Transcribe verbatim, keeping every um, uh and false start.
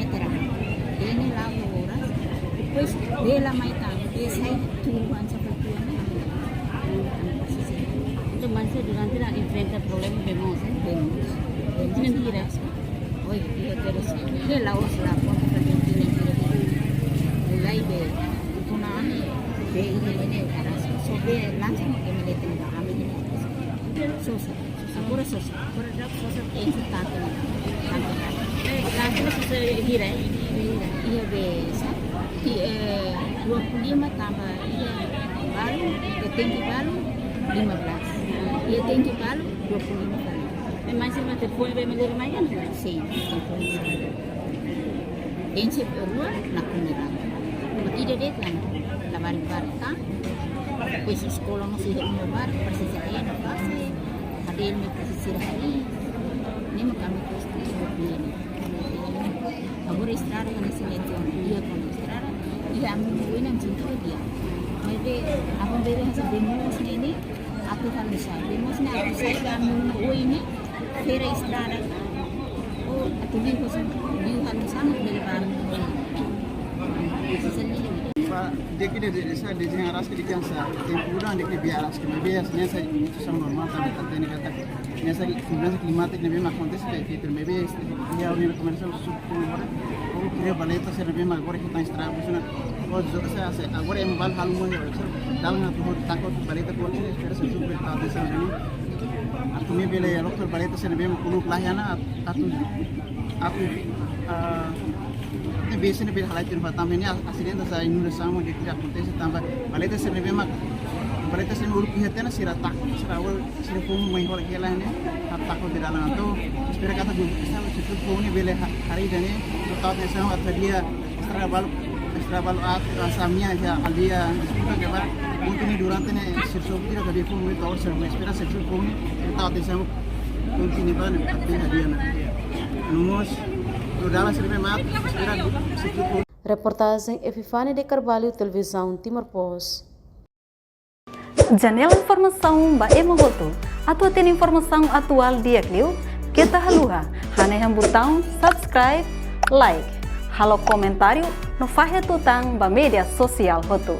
ami terang. Ida-ne'e la'o oras. Depois bee la mai tan, bee sai tuan sa tuan. Entaun, maibé durante ne'e enfrenta problema bee moos, eh? Bee moos. Bee moos. Tina hira? Oi, iha terus. Ne'e la'ós la konta para bee tina hira. Mulai bee, kuna ami, bee ida-ne'e arrasta. Só bee lansa mak ema leten ba ami. Sosa. Agora sosa, agora dá sosa, enxe tanke ne'e. Tanke ne'e. Eh, la, la sosa hira, eh? Iha bee, sa? Ti, eh, dua puluh lima tanba iha balu, iha tangke balu, lima belas. Iha tangke balu, dua puluh lima kali. Memang sih, mas telefone bee mak lori mai kan? Sin, telefone. Enxe rua, nakonu rua. Ida de'it kan, labarik barak kan. Depois eskola mós iha uma barak, presiza iha ona fase. Ada yang presiza hari. Ne'e mak ami terus terus begini. Agora estrada ne'e sini tu, iha kona estrada. Iha ami buena cintu dia. Maibé, apa bebe hasil bee moos ne'e, atu halo sá. Bee moos ne'e atu sai ba ami oin ne'e. Fera estrada. O atu liu hanesan, liu hanesan bele ba. Ba, de'it ida, de'it ida, de'it ida arrasta de'it hanesan tempu udan de'it bee arrasta, maibé hanesan situasaun normál tanba ita hatene katak hanesan mudansa klimátika ne'ebé mak akontese iha Fitri, maibé iha ami rekomendasaun su kumora, o kria valeta sira ne'ebé mak agora hetan estragu, sira, o jo, sa, sa, agora ema balu halo moos, sa, dalan atu ho tako valeta ko, espera sa su kumora, ta, ta, sa, ne'e. Atu ami bele loke valeta sira ne'ebé mak uluk lahi ona, atu, atu, ah, ne'ebé sira ne'ebé halai tiha ba tanba ne'e asidente sa inundasaun mak de'it akontese tanba valeta sira ne'ebé mak, valeta sira ne'ebé uluk iha tiha ona sira tako, sira awal sira foun mai hola hela ne'e, atu tako tiha dalan atu, espera katak dulu, sa, sira foun ne'e bele ha-, hari ida-ne'e, total atensaun atu hadi'a estrada balu, estrada balu atu, asa ami iha aldeia, eskuta ke ba, mungkin ne'e durante ne'e, sira sobu tira tadi foun ne'e, to'o sira espera sira foun ne'e, total atensaun, kontinua ne'e, atu hadi'a ona. No mós, no dalan sira ne'ebé mak, espera, sira foun. Reportajen Epifania de Carvalho, Televizaun Timor Post. Janela informasaun ba ema hotu. Atu hatene informasaun atuál di'ak liu, keta haluha hanehan butaun subscribe, like, halo komentáriu no fahe tutan ba média sosiál hotu.